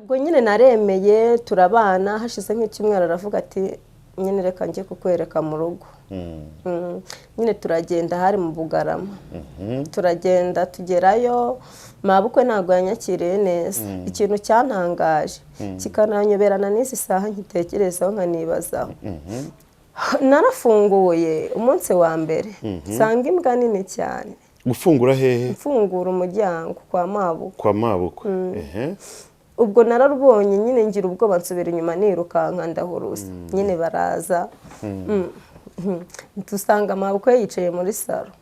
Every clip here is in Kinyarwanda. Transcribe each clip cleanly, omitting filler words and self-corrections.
Ubwo nyine naremeye turabana, hashize nk'icyumweru aravuga ati nyine reka njye kukwereka mu rugo. Nyine turagenda, hari mu Bugarama, turagenda tugerayo, mabukwe ntabwo yanyakiriye neza. Ikintu cyantangaje kikananyoberana n'izi saha nkitekerezaho nkanibazaho, narafunguye umunsi wa mbere nsanga imbwa nini cyane. Gufungura hehe? Mfungura umuryango kwa mabukwe. Kwa mabukwe, ehe. Ubwo nararubonye nyine ngira ubwoba, nsubira inyuma nirukanka ndahuruza nyine, baraza dusanga mabukwe yicaye muri salo.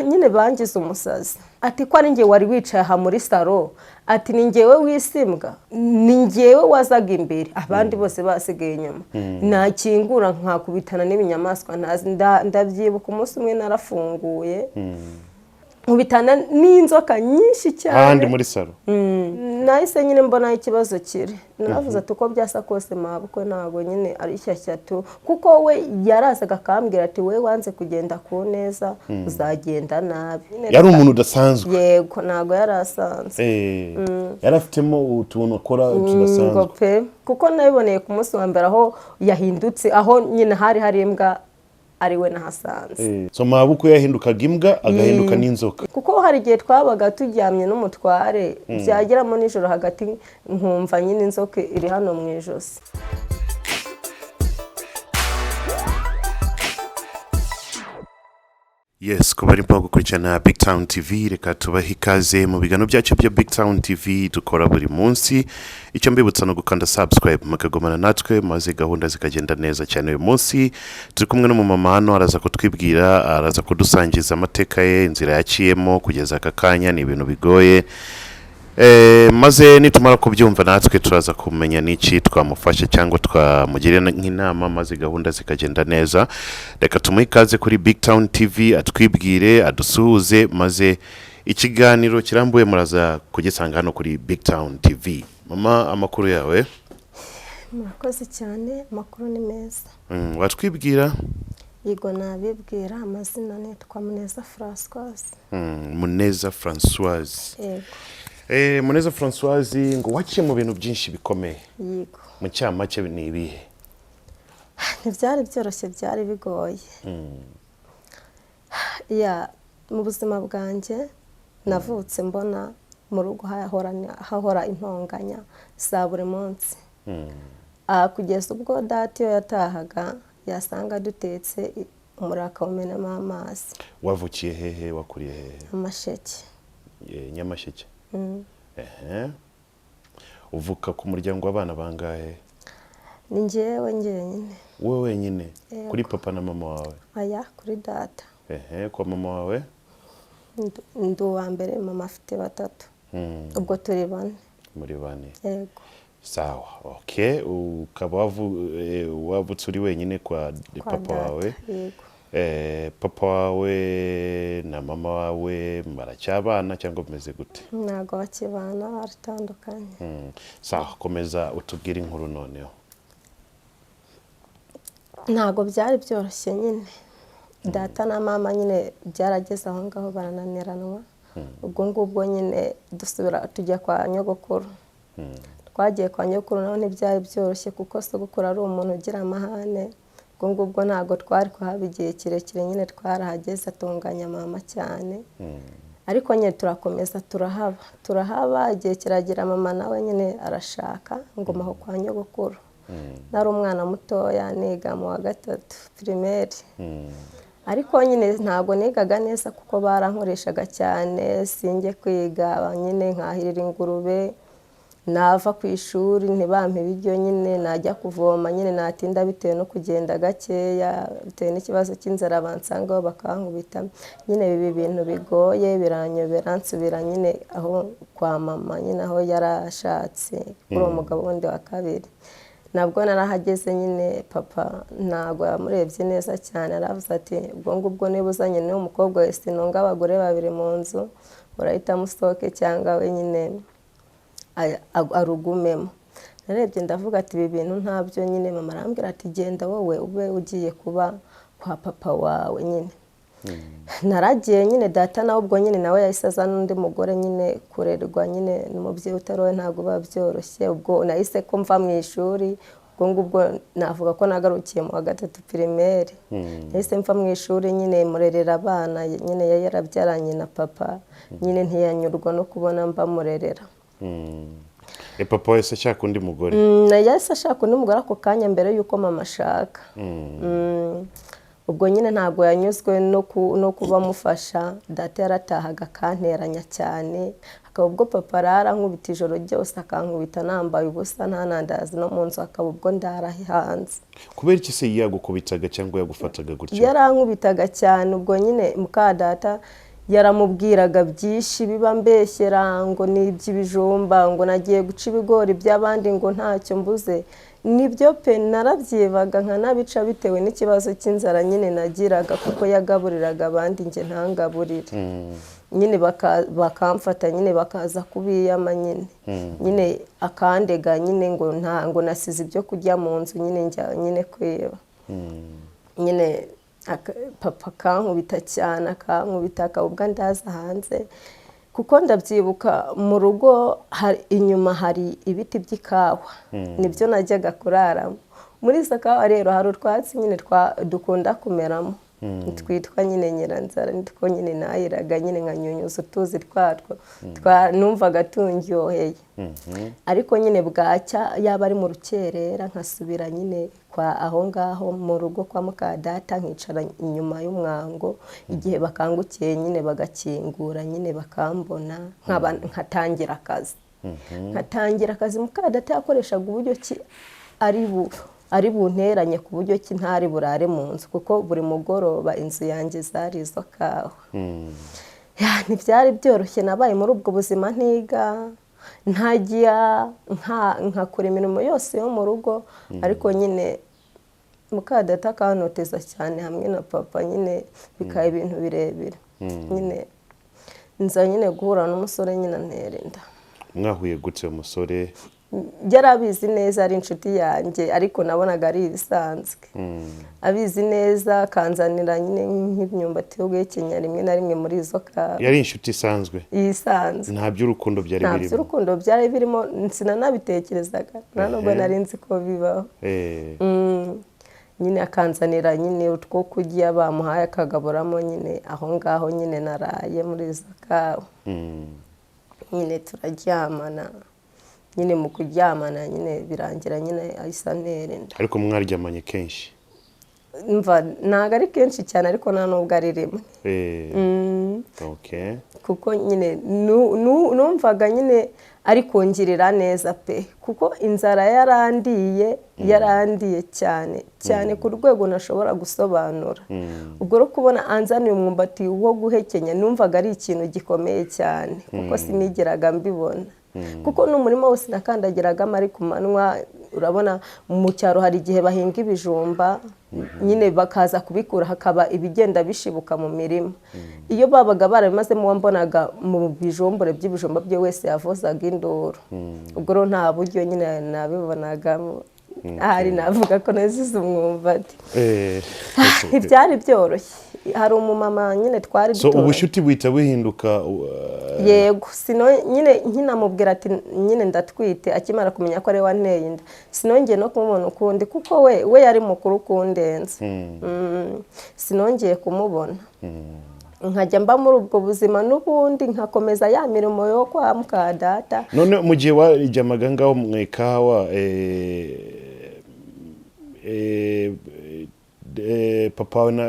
Nyine bangize umusazi, ati ko ari njye wari wicaye aha muri salo, ati ni njyewe wisimbwa, ni njyewe wazaga imbere, abandi bose basigaye inyuma, nakingura nkakubitana n'ibinyamaswa ntazi. Ndabyibuka umunsi umwe narafunguye nkubitana n'inzoka nyinshi cyane. Ahandi muri salo? Nahise nyine mbona aho ikibazo kiri, naravuze ati uko byasa kose mabukwe ntabwo nyine ari shyashya tu, kuko we yarazaga akambwira ati we wanze kugenda ku neza uzagenda nabi. Nyine Yari umuntu udasanzwe. Yego, ntabwo yari asanzwe. Yari afitemo utuntu akora Ngo tudasanzwe. Pe, kuko nabiboneye ku munsi wa mbere aho yahindutse, aho nyine hari hari imbwa ari we nahasanze. So mabukwe yahindukaga imbwa, agahinduka n'inzoka. Kuko hari igihe twabaga turyamye n'umutware, byageramo nijoro hagati nkumva nyine inzoka iri hano mu ijosi. Yes, kuba ari mpa gukurikirana Big Town TV, reka tubahe ikaze mu biganiro byacu bya Big Town TV dukora buri munsi. Icyo mbibutsa no gukanda subscribe mukagumana natwe, maze gahunda zikagenda neza cyane. Uyu munsi turi kumwe n'umumama hano, araza kutwibwira, araza kudusangiza amateka ye, inzira yaciyemo kugeza aka kanya. Ni ibintu bigoye. Maze nitumara kubyumva natwe turaza kumenya n'iki twamufasha cyangwa twamugira nk'inama, maze gahunda zikagenda neza. Reka tumuhe ikaze kuri Big Town TV, atwibwire, adusuhuze, maze ikiganiro kirambuye muraza kugisanga hano kuri Big Town TV. Mama, amakuru yawe? Murakoze cyane, amakuru ni meza. Watwibwira? Yego, nabibwira. Amazina nitwa Muneza Françoise. Muneza Françoise. Yego. Muneza Françoise, ngo waciye mu bintu byinshi bikomeye. Yego. Mu cyamake ni ibihe? Ntibyari byoroshye, byari bigoye. Ya, mu buzima bwanjye navutse mbona mu rugo hahora intonganya za buri munsi. Kugeza ubwo data iyo yatahaga yasanga dutetse umuriro akawumenamo amazi. Wavukiye hehe? Wakuriye hehe? Amasheke. Nyamasheke. Ehe, uvuka ku muryango w'abana bangahe? Ni njyewe njyenyine. Wowe wenyine? Yego. Kuri papa na mama wawe? Aya, kuri data. Ehe, kwa mama wawe? Ndi uwa mbere, mama afite batatu. Ubwo turi bane. Muri bane. Yego. Sawa, okay. Ukaba wavutse uri wenyine kwa Kwa papa data. wawe? Yego. Papa wawe na mama wawe baracyabana cyangwa bimeze gute? Ntabwo bakibana, baratandukanye. Sawa, komeza utubwire inkuru noneho. Ntabwo byari byoroshye nyine, data na mama nyine byarageze aho ngaho barananiranwa. Ubwo ngubwo nyine dusubira tujya kwa nyogokuru. Twagiye kwa nyogokuru naho ntibyari byoroshye, kuko sogokuru ari umuntu ugira amahane. Ubwo ngubwo ntabwo twari kuhaba igihe kirekire nyine, twarahageze atunganya mama cyane, ariko nyine turakomeza turahaba, turahaba, igihe kiragera mama nawe nyine arashaka, nguma aho kwa nyogokuru. Nari umwana mutoya, niga mu wa gatatu primaire, ariko nyine ntabwo nigaga neza kuko barankoreshaga cyane sinjye kwiga. Nyine nkahirira ingurube, nava ku ishuri ntibampe ibiryo, nyine najya kuvoma, nyine natinda bitewe no kugenda gakeya, bitewe n'ikibazo cy'inzara bansangaho bakankubita. Nyine biba ibintu bigoye, biranyobera, nsubira nyine aho kwa mama nyine aho yarashatse kuri uwo mugabo wundi wa kabiri. Nabwo narahageze nyine, papa ntabwo yamurebye neza cyane, aravuze ati ubwo ngubwo niba uzanye n'uwo mukobwa we, sinunga abagore babiri mu nzu, urahitamo usohoke cyangwa we nyine arugumemo. Narebye ndavuga ati ibi bintu ntabyo nyine. Mama arambwira ati genda wowe ube ugiye kuba kwa papa wawe nyine. Naragiye nyine, data nawe ubwo nyine nawe yahise azana undi mugore. Nyine kurerwa nyine n'umubyeyi utari we ntabwo biba byoroshye. Ubwo nahise ko mva mu ishuri, ubwo ngubwo navuga ko nagarukiye mu wa gatatu primaire. Nahise mva mu ishuri nyine, murerera abana nyine yari yarabyaranye na papa. Nyine ntiyanyurwa no kubona mbamurerera. Papa wese ashaka undi mugore? Yahise ashaka undi mugore ako kanya mbere y'uko mama ashaka. Ubwo nyine ntabwo yanyuzwe no kuba amufasha. Data yaratahaga akanteranya cyane, hakaba ubwo papa arara ankubita ijoro ryose, akankubita nambaye ubusa, nta nandazi no mu nzu, hakaba ubwo ndara hanze. Kubera iki se yagukubitaga cyangwa yagufataga gutyo? Yarankubitaga cyane. Ubwo nyine muka data yaramubwiraga byinshi biba mbeshyera, ngo ni iby'ibijumba, ngo nagiye guca ibigori by'abandi, ngo ntacyo mbuze. Nibyo pe, narabyibaga nkanabica bitewe n'ikibazo cy'inzara nyine nagiraga, kuko yagaburiraga abandi, njye ntangaburire. Nyine bakamfata nyine, bakaza kubiyama nyine akandega nyine ngo nta ngo nasize ibyo kurya mu nzu, nyine njya nyine kwiba nyine. Papa akankubita cyane, akankubita akaba ubwo ndaza hanze, kuko ndabyibuka mu rugo inyuma hari ibiti by'ikawa, nibyo najyaga kuraramo. Muri izo kawa rero hari utwatsi nyine dukunda kumeramo twitwa nyine nyiranzara, nitwo nyine nayiraga nyine, nkanyunyuza utuzi twatwo, numvaga tundyoheye. Ariko nyine bwacya, yaba ari mu rukerera, nkasubira nyine kwa aho ngaho mu rugo kwa muka data, nkicara inyuma y'umwango. Igihe bakangukiye nyine bagakingura nyine bakambona, nkatangira akazi. Muka data yakoreshaga uburyo ki ari bunteranye ku buryo ki ntari burare mu nzu, kuko buri mugoroba inzu yanjye zari izo kawa. Ntibyari byoroshye. Nabaye muri ubwo buzima, ntiga, ntajya, nkakora imirimo yose yo mu rugo, ariko nyine muka data akantoteza cyane hamwe na papa nyine, bikaba ibintu birebire. Nyine nza nyine guhura n'umusore nyine, antera inda. Mwahuye gute umusore? Yari abizi neza, ari inshuti yanjye, ariko nabonaga ari ibisanzwe. Abizi neza, akanzanira nyine nk'imyumbati yo guhekenya rimwe na rimwe muri izo kawa. Yari inshuti isanzwe? Isanzwe. Nta by'urukundo byari Nta birimo? by'urukundo byari birimo, sinanabitekerezaga, nta nubwo nari nzi ko bibaho. Nyine akanzanira nyine utwo kurya bamuhaye, akagaburamo nyine aho ngaho nyine naraye muri izo kawa. Nyine turaryamana nyine, mu kuryamana nyine birangira nyine ahise antera inda. Ariko mwaryamanye kenshi? Mva, ntabwo ari kenshi cyane, ariko nta nubwo ari rimwe. Kuko nyine numvaga nyine ari kungirira neza pe, kuko inzara yarandiye, yarandiye cyane cyane ku rwego ntashobora gusobanura. Ubwo rero kubona anzaniye umwumbati wo guhekenya, numvaga ari ikintu gikomeye cyane, kuko sinigeraga mbibona, kuko n'umurima wose nakandagiragamo ari ku manywa. Urabona mu cyaro hari igihe bahinga ibijumba nyine, bakaza kubikura, hakaba ibigenda bishibuka mu mirima. Iyo babaga barabimazemo, wambonaga mu bijumbure by'ibijumba bye wese yavuzaga induru. Ubwo rero nta buryo nyine nabibonagamo, ahari navuga ko nazize umwumbati. Ntibyari byoroshye. Hari umumama nyine twari So duturanye. Ubushuti buhita buhinduka Yego, sino nyine nkinamubwira ati nyine ndatwite, akimara kumenya ko ari we wanteye inda, sinongeye no kumubona ukundi, kuko we yari mukuru kundenza. Sinongeye kumubona, nkajya mba muri ubwo buzima n'ubundi, nkakomeza ya mirimo yo kwa muka data. None mu gihe waryamaga ngaho mu ikawa, papa wawe na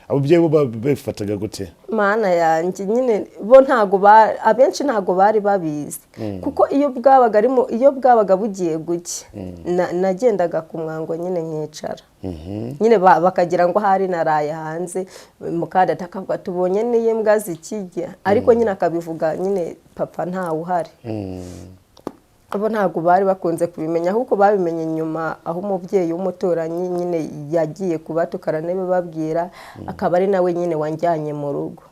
ababyeyi bo babifataga gute? Mana yanjye, nyine bo ntago abenshi ntago bari babizi, kuko iyo bwabaga ari iyo bwabaga bugiye gucya, nagendaga ku mwango nyine nkicara nyine, bakagira ngo ahari naraye hanze. Mukadata akavuga tubonye n'iyo mbwa zikijya, ariko nyine akabivuga nyine papa ntawe uhari. Abo ntabwo bari bakunze kubimenya, ahubwo babimenye nyuma aho umubyeyi w'umuturanyi nyine yagiye kubatukana babwira, akaba ari nawe nyine wanjyanye mu rugo.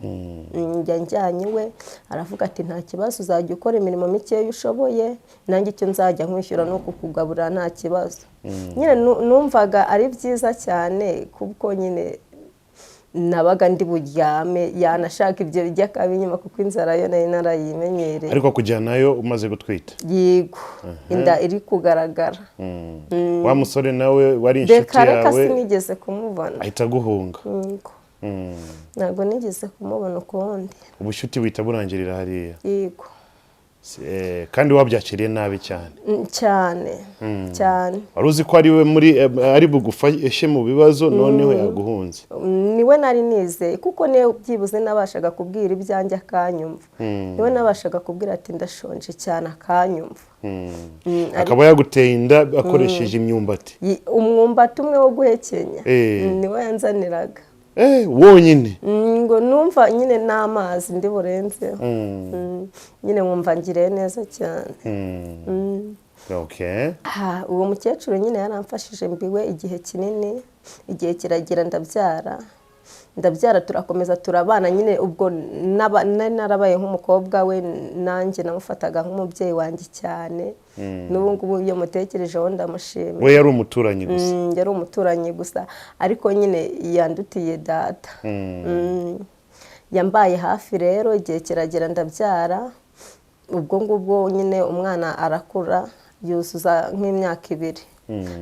Njya njyanye iwe, aravuga ati nta kibazo, uzajya ukora imirimo mikeya ushoboye, nanjye icyo nzajya nkwishyura ni ukukugaburira, nta kibazo. Nyine numvaga ari byiza cyane, kuko nyine Nabaga ndi buryame, yanashaka ibyo bijya akabinyima, kuko inzara yo nari narayimenyereye. Ariko kujyanayo umaze gutwita? Yego, inda iri kugaragara. Wa musore nawe wari inshuti Reka reka. yawe Sinigeze kumubona. ahita aguhunga? Yego, ntabwo nigeze kumubona ukundi. Ubushuti buhita burangirira hariya? Yego. Kandi wabyakiriye nabi cyane? Cyane cyane. Wari uzi ko ari we muri ari bugufashe mu bibazo, noneho yaguhunze. Niwe nari nizeye, kuko niwe byibuze nabashaga kubwira ibyanjye akanyumva, niwe nabashaga kubwira ati: "Ndashonje cyane," akanyumva. Akaba yaguteye inda akoresheje imyumbati? Umwumbati umwe wo guhekenya. Niwe yanzaniraga. Wonyine? Ngo numva nyine n'amazi ndi burenzeho. Nyine nkumva ngiriye neza cyane. Uwo mukecuru nyine yaramfashije mbiwe igihe kinini. Igihe kiragira ndabyara, ndabyara, turakomeza turabana nyine. Ubwo nari narabaye nk'umukobwa we, nanjye namufataga nk'umubyeyi wanjye cyane. N'ubu ngubu iyo mutekerejeho ndamushima. We yari umuturanyi gusa? Yari umuturanyi gusa, ariko nyine yandutiye data. Yambaye hafi rero. Igihe kiragera ndabyara. Ubwo ngubwo nyine umwana arakura, yuzuza nk'imyaka 2.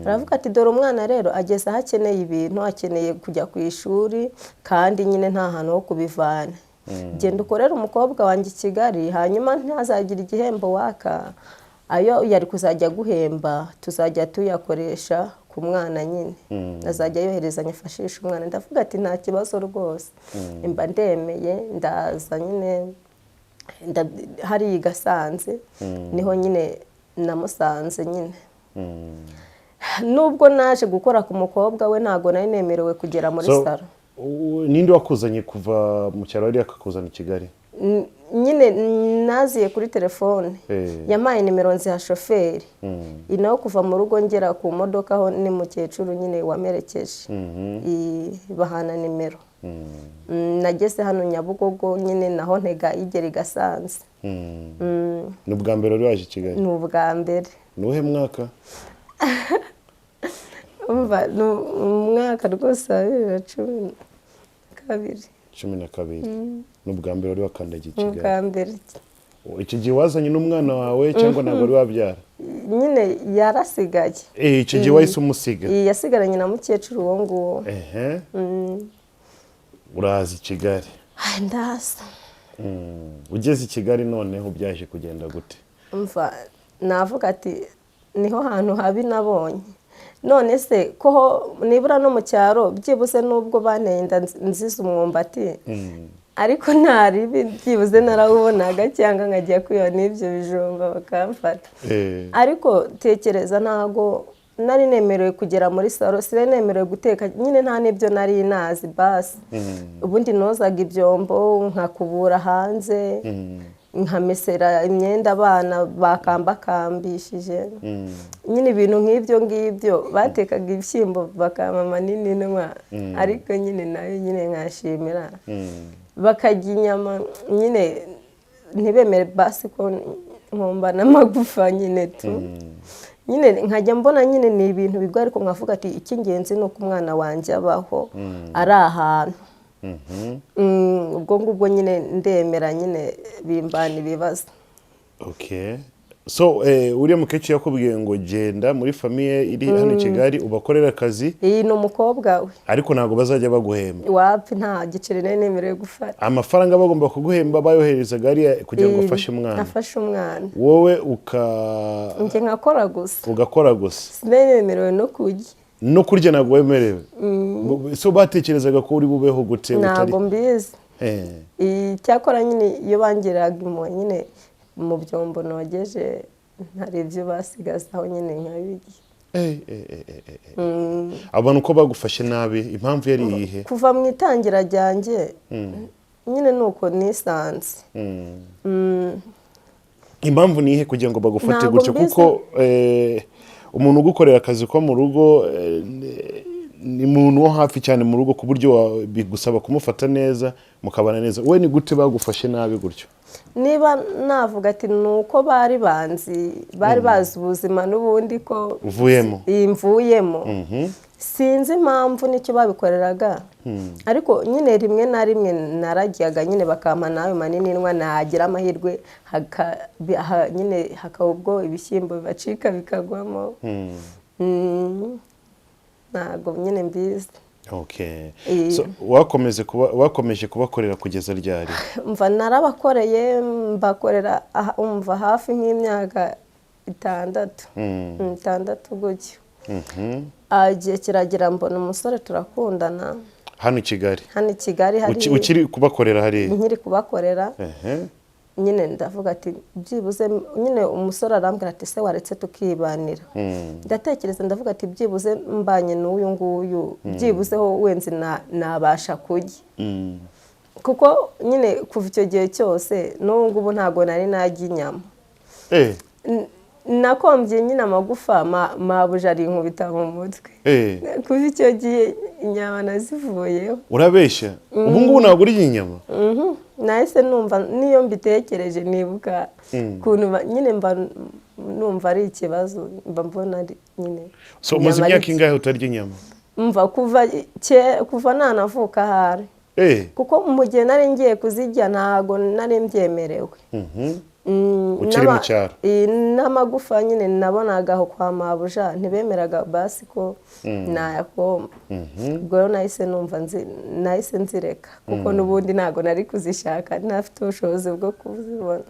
Aravuga ati: "Dore umwana rero ageze aho akeneye ibintu, akeneye kujya ku ishuri, kandi nyine nta hantu ho kubivana. Genda ukorere umukobwa wanjye i Kigali, hanyuma ntazagire igihembo waka. Ayo yari kuzajya aguhemba tuzajya tuyakoresha ku mwana nyine, azajya yohereza nyafashisha umwana." Ndavuga ati: "Nta kibazo rwose." Mba ndemeye, ndaza nyine hariya i Gasanze niho nyine namusanze nyine. Nubwo naje gukora ku mukobwa we, ntabwo nari nemerewe kugera muri So, salo. Ninde wakuzanye kuva mu cyaro hariya akakuzana i Kigali? Nyine naziye kuri telefone. Yampaye nimero nziha shoferi. Naho kuva mu rugo ngera ku modoka aho ni mukecuru nyine wamerekeje. Bahana nimero. Nageze hano Nyabugogo nyine, naho ntega igera i Gasanze. Ni ubwa mbere wari waje i Kigali? Ni ubwa mbere. Ni uwuhe mwaka? Umva, ni umwaka rwose wa 2012. 12. Ni ubwa mbere wari wakandagiye i Ni Kigali? ubwa mbere. Icyo gihe wazanye n'umwana wawe cyangwa ntabwo wari wabyara? Nyine yarasigaye. Icyo gihe wahise umusiga? Iyi yasigaranye na mukecuru uwo nguwo. Ehe, uraza i Kigali? Ay, ndaza. Ugeze i Kigali noneho byaje kugenda gute? Umva, navuga ati niho hantu habi nabonye. None se ko nibura no mu cyaro byibuze, n'ubwo banteye inda nziza umwumbati, ariko nta ribi byibuze narawubonaga, cyangwa nkajya kwiba n'ibyo bijumba bakamfata. Ariko tekereza, ntago nari nemerewe kugera muri salo, sinari nemerewe guteka nyine, nta n'ibyo nari nazi basi. Ubundi nozaga ibyombo, nkakubura hanze, nkamesera imyenda abana bakambakambishije nyine, ibintu nk'ibyo ngibyo. Batekaga ibishyimbo bakampa manini nywa, ariko nyine nayo nyine nkashimira. Bakarya inyama nyine ntibemere basi ko nkumva n'amagufa nyine tu. Nyine nkajya mbona nyine ni ibintu bigoye, ariko nkavuga ati icy'ingenzi ni uko umwana wanjye abaho ari ahantu. Ubwo ngubwo nyine ndemera nyine, bimbana ibibazo. Okay, so uriya mukecuru yakubwiye ngo genda muri famille iri hano i Kigali ubakorere akazi? Iyi ni umukobwa we. Ariko ntabwo bazajya baguhemba? Wapi, nta giceri nari nemerewe gufata. Amafaranga bagomba kuguhemba bayoherezaga hariya kugira ngo ufashe umwana? Afashe umwana. Wowe uka Njye nkakora gusa. Ugakora gusa. Sinari nemerewe no kurya. No kurya ntabwo wemerewe? So batekerezaga ko uri bubeho gute utari Ntabwo mbizi. Icyakora nyine iyo bangiraga impuhwe nyine, mu byombo nogeje hari ibyo basigazaho nyine nkabirya. Abantu uko bagufashe nabi, impamvu yari iyihe? Kuva mu itangira ryanjye nyine ni uko nisanze. Impamvu ni iyihe kugira ngo bagufate Ntabwo gutyo? mbizi. Kuko umuntu ugukorera akazi ko mu rugo ni umuntu wo hafi cyane mu rugo, ku buryo bigusaba kumufata neza, mukabana neza. We ni gute bagufashe nabi gutyo? Niba navuga ati ni uko bari banzi, bari bazi ubuzima n'ubundi ko Uvuyemo. Iyi mvuyemo. Sinzi impamvu nicyo babikoreraga, ariko nyine rimwe na rimwe narajyaga nyine bakampa n'ayo manini nwa, nagira amahirwe nyine hakaba ubwo ibishyimbo bibacika bikagwamo. Ntabwo nyine mbizi. Okay. Eh. So, wakomeje kubakorera kugeza ryari? Mva narabakoreye, mbakorera umva hafi nk'imyaka 6, 6 gutyo. Igihe kiragera mbona umusore turakundana. Hano i Kigali? Hano i Kigali hari. Ukiri kubakorera hariya? Nkiri kubakorera. Nyine ndavuga ati byibuze nyine, umusore arambwira ati: "Se waretse tukibanira?" Ndatekereza, ndavuga ati byibuze mbanye n'uyu nguyu, byibuzeho wenze nabasha kurya, kuko nyine kuva icyo gihe cyose n'ubu ngubu ntabwo nari najya inyama. Nakombye nyine amagufa, mabuja ari inkubita mu mutwe. Kuva icyo gihe inyama nazivuyeho. Urabeshya! Ubu ngubu ntabwo urya inyama? Mhm. Nahise numva niyo mbitekereje nibuka ukuntu nyine mba numva ari ikibazo, mba mbona ari nyine So umaze inyama ari imyaka ingahe utarya inyama? Mva kuva nanavuka ahari, kuko mu gihe nari ngiye kuzirya ntabwo nari mbyemerewe. Ukiri mu cyaro? N'amagufa nyine nabonaga aho kwa mabuja ntibemeraga basi ko nayakomba. Ubwo rero nahise numva nahise nzireka, kuko n'ubundi ntabwo nari kuzishaka ntafite ubushobozi bwo kuzibona.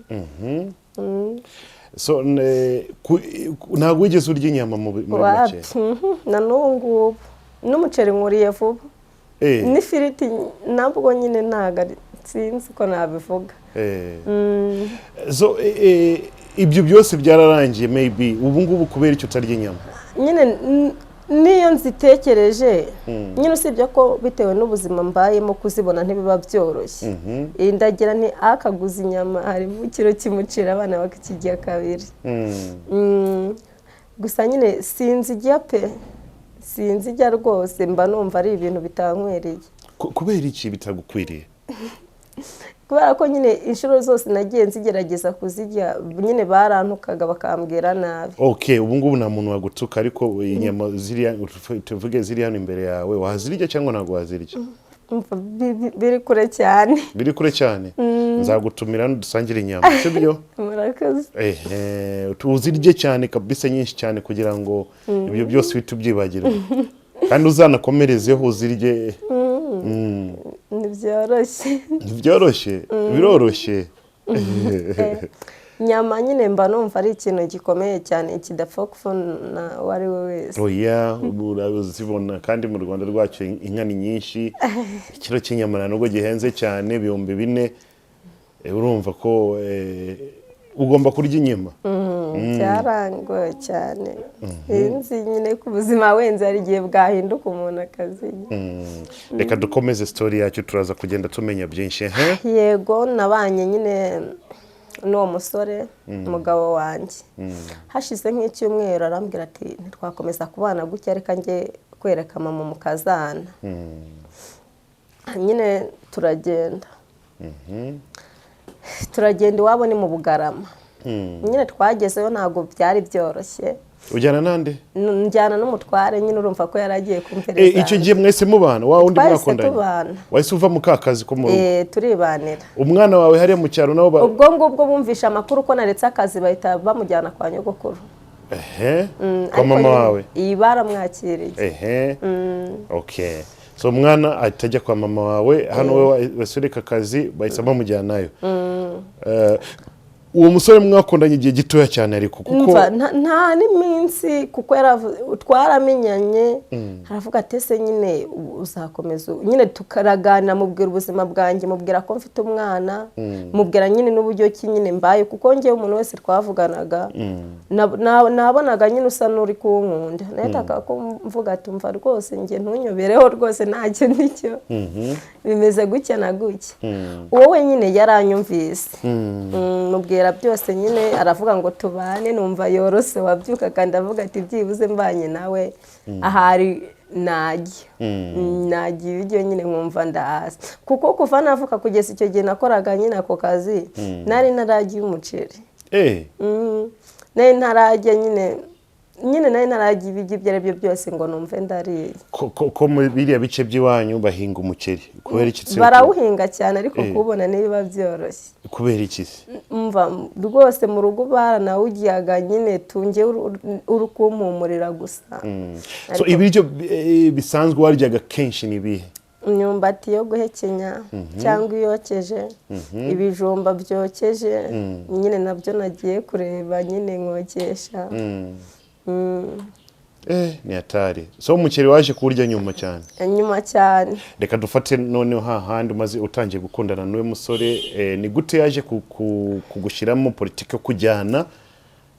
So ntabwo wigeze urya inyama muri make? Wapi, na n'ubu ngubu n'umuceri nkuriye vuba, n'ifiriti nabwo nyine ntabwo sinzi uko nabivuga. So ibyo byose byararangiye, maybe ubu ngubu kubera icyo utarya inyama? Nyine niyo nzitekereje nyine, usibye ko bitewe n'ubuzima mbayemo kuzibona ntibiba byoroshye. Ndagira nti akaguza inyama harimo ikiro cy'umuceri, abana bakakirya kabiri. Gusa nyine sinzijya pe, sinzijya rwose, mba numva ari ibintu bitankwiriye. Kubera iki bitagukwiriye? Kubera ko nyine inshuro zose nagiye nzigerageza kuzirya, nyine barantukaga bakambwira nabi. Okay, ubu ngubu nta muntu wagutuka, ariko inyama ziriya tuvuge ziri hano imbere yawe, wazirya cyangwa ntabwo wazirya? Umva, biri kure cyane. Biri kure cyane. Nzagutumira dusangire inyama, sibyo? Murakoze. Ehe, uzirye cyane kabisa, nyinshi cyane, kugira ngo ibyo byose uhite ubyibagirwa, kandi uzanakomerezeho uzirye. Ntibyoroshye. Ntibyoroshye? Biroroshye. Inyama nyine mba numva ari ikintu gikomeye cyane kidapfa kuvuna uwo ari we wese. Oya, urazibona, kandi mu Rwanda rwacu inka ni nyinshi. Ikiro cy'inyama nta nubwo gihenze cyane, 4000. Urumva ko ugomba kurya inyama. Byarangoye cyane. Sinzi nyine ku buzima wenze hari igihe bwahinduka umuntu akazirya. Reka dukomeze story yacu, turaza kugenda tumenya byinshi he. Yego, nabanye nyine n'uwo musore, umugabo wanjye. Hashize nk'icyumweru arambwira ati: "Ntitwakomeza kubana gutya, reka njye kwereka mama mukazana." Nyine turagenda iwabo, ni mu Bugarama. Nyine twagezeyo ntabwo byari byoroshye. Ujyana nande? Njyana n'umutware nyine, urumva ko yari agiye kumpereza. Icyo gihe mwese mubana, wa wundi Twahise mwakundanye? tubana. Wahise uva mu ka kazi ko mu rugo? Turibanira. Umwana wawe hariya mu cyaro nabo Ubwo ngubwo bumvishe amakuru ko naretse akazi, bahita bamujyana kwa nyogokuru. Ehe, kwa Ariko mama nyine wawe? Iyi baramwakiriye. Ehe, okay. So umwana ahita ajya kwa mama wawe hano, we wese ureka akazi, bahise bamujyanayo. Uwo musore mwakundanye igihe gitoya cyane ariko, kuko Umva, nta n'iminsi, kuko twaramenyanye, aravuga ati: "Ese nyine uzakomeza?" Nyine tukaraganira, mubwira ubuzima bwanjye, mubwira ko mfite umwana, mubwira nyine n'uburyo ki nyine mbaye, kuko ngewe umuntu wese twavuganaga nabonaga nyine usa n'uri kunkunda, nahitaga ko mvuga ati: "Umva rwose, njye ntunyobereho rwose, ntacyo nicyo bimeze gutya na gutya." Uwo wenyine yaranyumvise. Mubwira Aranyegera byose nyine, aravuga ngo tubane. Numva yorose wabyukaga, ndavuga ati byibuze mbanye nawe ahari najya najya ibiryo nyine, nkumva ndahaza, kuko kuva navuka kugeza icyo gihe nakoraga nyine ako kazi, nari ntarajya umuceri. Nari ntarajya nyine nari ntarajya ibiryo ibyo ari byo byose ngo numve ndariye. Ko muri biriya bice by'iwanyu bahinga umuceri, kubera iki se? Barawuhinga cyane, ariko kuwubona ntibiba byoroshye. Kubera iki se? Mva rwose, mu rugo baranawuryaga nyine, tunge uri kumpumurira gusa. So ibiryo bisanzwe waryaga kenshi ni ibihe? Imyumbati yo guhekenya cyangwa iyokeje, ibijumba byokeje nyine nabyo nagiye kureba nyine nkokesha. Ni hatari. So umuceri waje kuwurya nyuma cyane? Nyuma cyane. Reka dufate noneho hahandi umaze utangiye gukundana n'uwo musore, ni gute yaje kugushyiramo politiki yo kujyana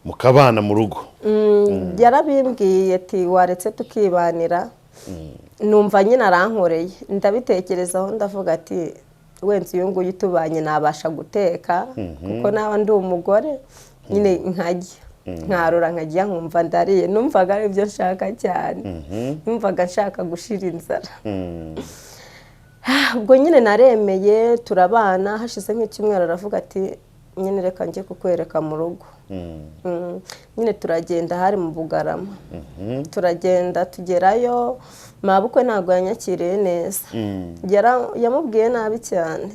mukabana mu rugo? Yarabimbwiye ati waretse tukibanira. Numva nyine arankoreye, ndabitekerezaho, ndavuga ati wenda uyu nguyu tubanye nabasha guteka, kuko naba ndi umugore nyine nkajya nkarura, nkajya nkumva ndariye. Numvaga ari byo nshaka cyane, numvaga nshaka gushira inzara. Ubwo nyine naremeye turabana. Hashize nk'icyumweru aravuga ati nyine reka njye kukwereka mu rugo. Nyine turagenda, hari mu Bugarama. Turagenda tugerayo, mabukwe ntabwo yanyakiriye neza. Yamubwiye nabi cyane.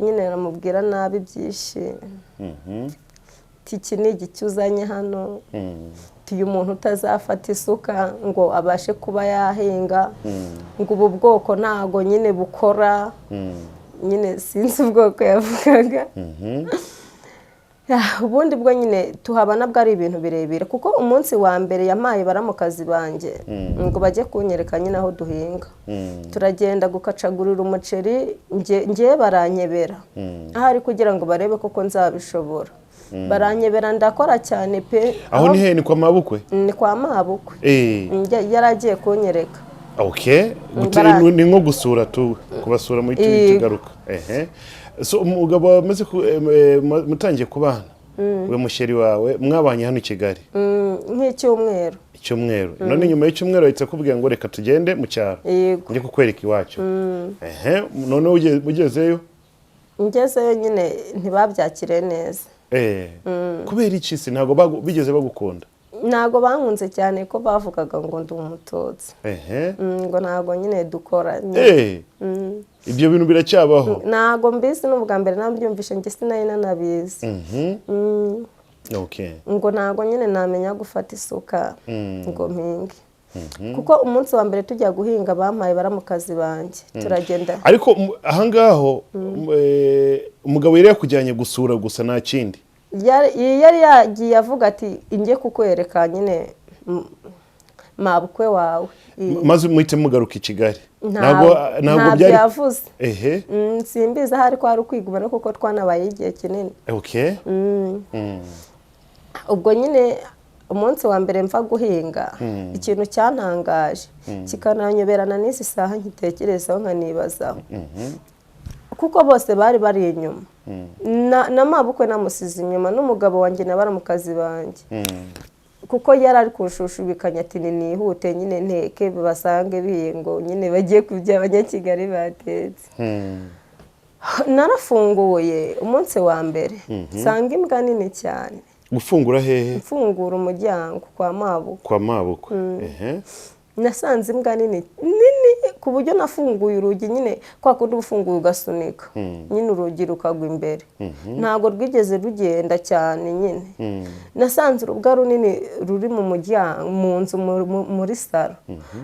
Nyine aramubwira nabi byinshi. Ati iki ni igiki uzanye hano? Ati uyu muntu utazafata isuka ngo abashe kuba yahinga, ngo ubu bwoko ntago nyine bukora nyine, sinzi ubwoko yavugaga. Ubundi bwo nyine tuhabana bwo ari ibintu birebire, kuko umunsi wa mbere yampaye baramukazi banjye ngo bajye kunyereka nyine aho duhinga. Turagenda gukacagurira umuceri, ngewe baranyebera ahari kugira ngo barebe koko nzabishobora. Baranyebera, ndakora cyane pe. Aho ni he? Ni kwa mabukwe? Ni kwa mabukwe. Yari agiye kunyereka. Okay. Ni nko gusura tu, kubasura muri tugaruka. Ehe, so umugabo wamaze mutangiye kubana, we musheri wawe mwabanye hano i Kigali? Nk'icyumweru. Icyumweru. None nyuma y'icyumweru ahita akubwira ngo reka tugende mu cyaro, Yego. njye kukwereka iwacu. Ehe, none ugezeyo? Ngezeyo nyine ntibabyakire neza. Kubera iki se? Ntabwo bigeze bagukunda? Ntabwo bankunze cyane, ko bavugaga ngo ndi Umututsi. Ngo ntabwo nyine dukora nyine. Ibyo bintu biracyabaho? Ntabwo mbizi, ni ubwa mbere nabyumvishe, njye sinari nanabizi. Ngo ntabwo nyine namenya gufata isuka ngo mpinge, kuko umunsi wa mbere tujya guhinga bampaye baramukazi banjye, turagenda. Ariko ahangaho umugabo yari yakujyanye gusura gusa, nta kindi? Yari yagiye avuga ati njye kukwereka nyine mabukwe wawe. Maze muhite mugaruka i Kigali? Ntabwo ntabwo Ntabyo byari yavuze. Simbizi ahari ko ari ukwigumana, kuko twanabaye igihe kinini. Ubwo nyine umunsi wa mbere mva guhinga, ikintu cyantangaje kikananyoberana n'izi saha nkitekerezaho nkanibazaho, kuko bose bari bari inyuma na mabukwe namusize inyuma, n'umugabo wanjye na baramukazi banjye, kuko yari ari kunshushubikanya ati nihute nyine nteke basange biye, ngo nyine bagiye kubya Abanyakigali batetse. Narafunguye umunsi wa mbere, nsanga imbwa nini cyane. Gufungura hehe? Mfungura umuryango kwa mabukwe. Kwa mabukwe, ehe. Nasanze imbwa nini nini, ku buryo nafunguye urugi nyine kwa kundi uba ufunguye ugasunika nyine urugi rukagwa imbere, ntabwo rwigeze rugenda cyane nyine. Nasanze urubwa runini ruri mu muryango, mu nzu, muri salo,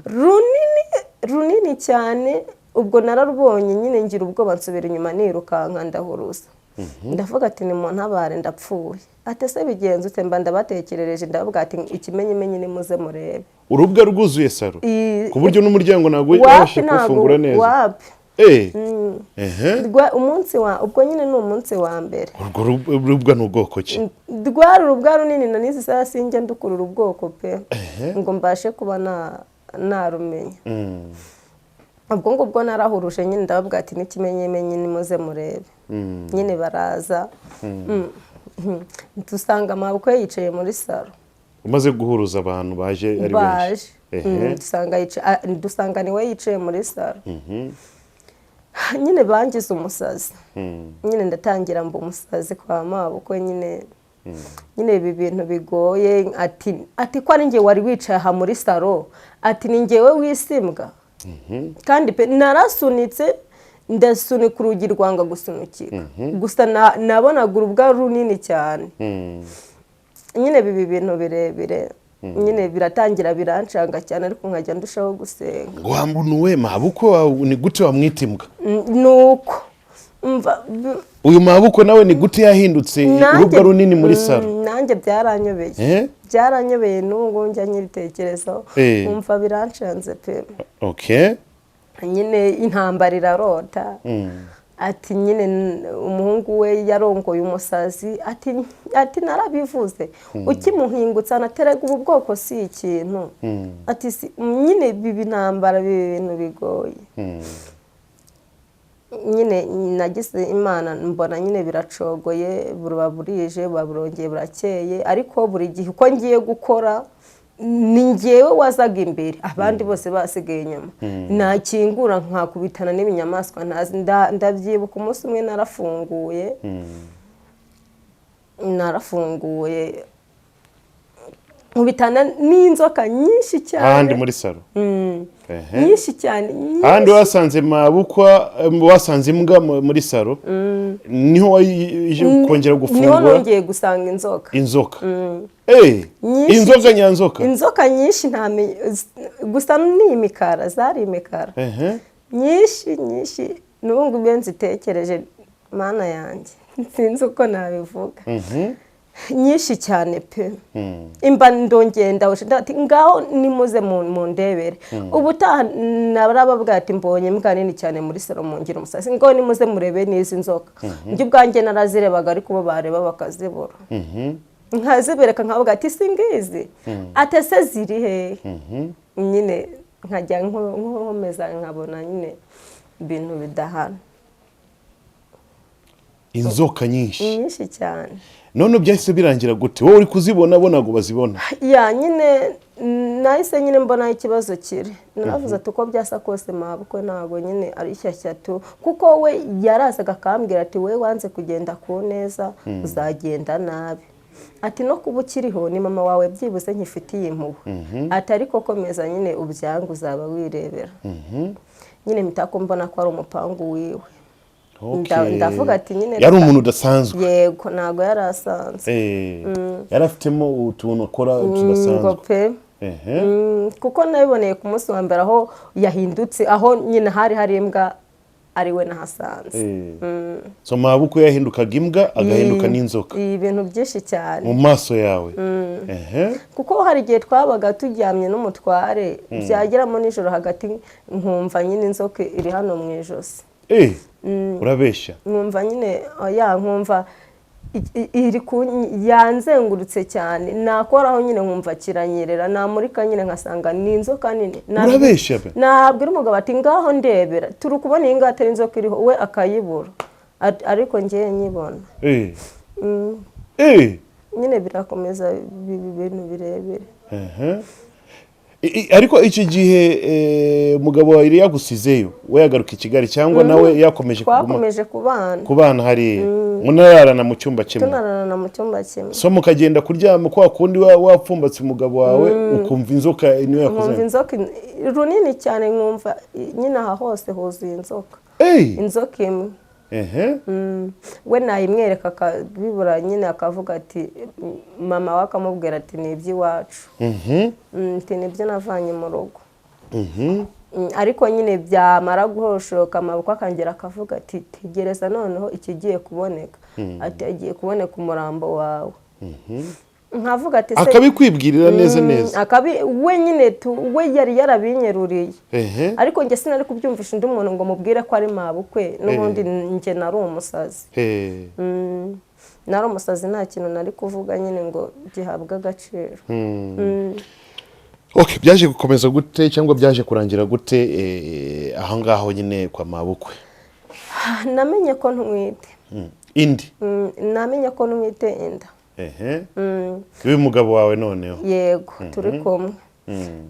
runini runini cyane. Ubwo nararubonye nyine ngira ubwoba, nsubira inyuma nirukanka, ndahuruza, ndavuga ati ni mu ntabare, ndapfuye. Ati ese bigenze ute? Mba ndabatekerereje, ndavuga ati ikimenyimenyi nimuze murebe. Urubwa rwuzuye salo ku buryo n'umuryango ntabwo Wapi. wabashije Ntabwo. kuwufungura neza? Wapi. Ehe. Umunsi wa ubwo nyine ni umunsi wa mbere. Urwo rubwa ni ubwoko ki? Rwari urubwa runini, na n'izi saha sinjya ndukurura ubwoko pe ngo mbashe kuba narumenya. Ubwo ngubwo narahuruje nyine, ndababwira ati n'ikimenyimenyi nimuze murebe. Nyine baraza. Dusanga mabukwe yicaye muri salo. Umaze guhuruza, abantu baje ari benshi? Baje. Dusanga niwe yicaye muri salo. Nyine bangize umusazi. Nyine ndatangira mba umusazi kwa mabukwe nyine. Nyine ibi bintu bigoye, ati ko ari njye wari wicaye aha muri salo, ati ni njyewe wisimbwa. Kandi pe narasunitse, ndasunika, urugi rwanga gusunikika. Gusa nabonaga urubwa runini cyane. Nyine biba ibintu birebire, nyine biratangira birancanga cyane, ariko nkajya ndushaho gusenga. Ngo wambunuwe mabukwe wawe ni gute wamwita imbwa? Nuko umva Uyu mabukwe nawe ni gute yahindutse urubwa runini muri salo? Nanjye byaranyobeye. Eh? Byaranyobeye, n'ubu ngubu njya nyibitekerezaho, nkumva birancanze pe. Nyine intambara irarota, ati nyine umuhungu we yarongoye umusazi, ati narabivuze ukimuhingutsa, anaterega ubu bwoko si ikintu, ati nyine biba intambara, biba ibintu bigoye. Nyine nagize Imana mbona nyine biracogoye, buba burije, buba burongeye burakeye. Ariko buri gihe uko ngiye gukora ni ngewe wazaga imbere, abandi bose basigaye inyuma. Nakingura nkakubitana n'ibinyamaswa ntazi. Ndabyibuka umunsi umwe narafunguye nkubitana n'inzoka nyinshi cyane. Ahandi muri salo? Nyinshi cyane, nyinshi. Ahandi wasanze mabukwa, wasanze imbwa muri salo, niho waje kongera Niho gufungura? nongeye gusanga inzoka. Inzoka? Nyinshi. Inzoka nyanzoka? Inzoka nyinshi, ntamenye gusa ni imikara, zari imikara. Nyinshi nyinshi. N'ubu ngubu iyo nzitekereje, Mana yanjye, sinzi uko nabivuga. Nyinshi cyane pe. Imba ndongeye ndawusha, ndati ngaho nimuze mundebere. Ubutaha narababwira ati mbonye imbwa nini cyane muri salo, mungira umusazi, ngaho nimuze murebe n'izi nzoka. Njye ubwanjye narazirebaga, ariko bo bareba bakazibura. Nkazibereka, nkavuga ati si ngizi? Ati ese ziri hehe? Nyine nkajya nkomeza nkabona nyine ibintu bidahana. Inzoka nyinshi? Nyinshi cyane. None byahise birangira gute? Wowe uri kuzibona, bo ntabwo bazibona. Ya, nyine nahise nyine mbona aho ikibazo kiri. Naravuze ati uko byasa kose mabukwe ntabwo nyine ari shyashya tu, kuko we yarazaga akambwira ati we wanze kugenda ku neza, uzagenda nabi, ati no kuba ukiriho ni mama wawe byibuze nkifitiye impuhwe, ati ariko komeza nyine ubyange, uzaba wirebera. Nyine mpita ko mbona ko ari umupangu wiwe. Ndavuga ati nyine Yari umuntu udasanzwe. Yego, ntabwo yari asanzwe. Yari afitemo utuntu akora Ngo tudasanzwe. pe. Kuko nabiboneye ku munsi wa mbere aho yahindutse, aho nyine hari hari imbwa, ari we nahasanze. So mabukwe yahindukaga imbwa, agahinduka n'inzoka? Ibintu byinshi cyane. Mu maso yawe? Ehe. Kuko hari igihe twabaga turyamye n'umutware, byageramo nijoro hagati nkumva nyine inzoka iri hano mu ijosi. Urabeshya! Nkumva nyine, oya, nkumva iri yanzengurutse cyane, nakoraho nyine nkumva kiranyerera, namurika nyine nkasanga ni inzoka nini. Urabeshya pe! Nabwira umugabo ati ngaho ndebera, turi kubona iyi ngiyi atari inzoka iriho, we akayibura. Ariko ngewe nyibona. Nyine birakomeza biba ibintu birebire. Ehe. Ariko icyo gihe umugabo wawe yari yagusizeyo, we yagaruka i Kigali, cyangwa nawe yakomeje kuguma? Twakomeje kubana. Kubana hariya, munararana mu cyumba kimwe? Tunararana mu cyumba kimwe. So mukagenda kuryama kwa kundi wapfumbatse umugabo wawe, ukumva inzoka niyo Nkumva yakoze? inzoka runini cyane, nkumva nyine aha hose huzuye inzoka. Inzoka imwe. We nayimwereka akabibura nyine, akavuga ati mama we akamubwira ati ni iby'iwacu. Ati nibyo navanye mu rugo. Ariko nyine byamara guhoshoka, amaboko akongera akavuga ati tegereza noneho ikigiye kuboneka, ati agiye kuboneka umurambo wawe. Nkavuga ati se Akabikwibwirira neza neza? We nyine we yari yarabinyeruriye. Ariko njye sinari kubyumvisha undi muntu ngo mubwire ko ari mabukwe, n'ubundi njye nari umusazi. Nari umusazi, nta kintu nari kuvuga nyine ngo gihabwe agaciro. Okay, byaje gukomeza gute cyangwa byaje kurangira gute aho ngaho nyine kwa mabukwe? Namenye ko ntwite. Indi? Namenye ko ntwite inda. Uyu mugabo wawe noneho? Yego, turi kumwe.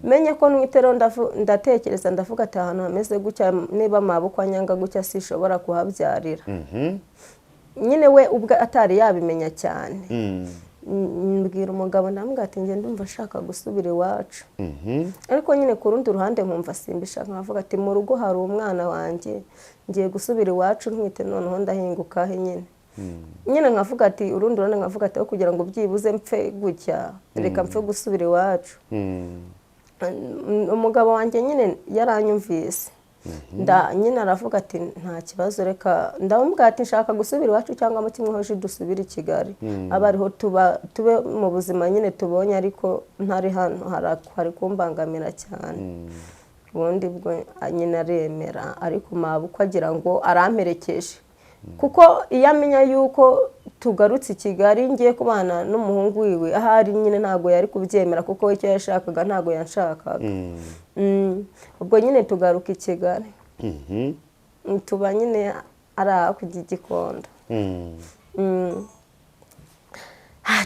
Menye ko ntwite rero, ndatekereza, ndavuga ati: "Ahantu hameze gutya, niba mabukwe anyanga gutya, sishobora kuhabyarira." Nyine we ubwe atari yabimenya cyane. Mbwira umugabo, ndamubwira ati: "Njye ndumva nshaka gusubira iwacu." Ariko nyine ku rundi ruhande nkumva simbishaka, nkavuga ati: "Mu rugo hari umwana wanjye, ngiye gusubira iwacu ntwite, noneho ndahingukaho nyine." Nyine nkavuga ati, urundi ruhande nkavuga ati: "Aho kugira ngo byibuze mpfe gutya, reka mpfe gusubira iwacu." Umugabo wanjye nyine yaranyumvise. Nyine aravuga ati: "Nta kibazo, reka." Ndamubwira ati: "Nshaka gusubira iwacu cyangwa mu kimwe hoje dusubire i Kigali, aba ariho tuba, tube mu buzima nyine tubonye, ariko ntari hano hari kumbangamira cyane." Ubundi bwo nyine aremera, ariko mabukwe agira ngo aramperekeje, kuko iyo amenya yuko tugarutse i Kigali ngiye kubana n'umuhungu wiwe, ahari nyine ntabwo yari kubyemera, kuko icyo yashakaga ntabwo yanshakaga. Ubwo nyine tugaruka i Kigali. Tuba nyine ari hakurya i Gikondo.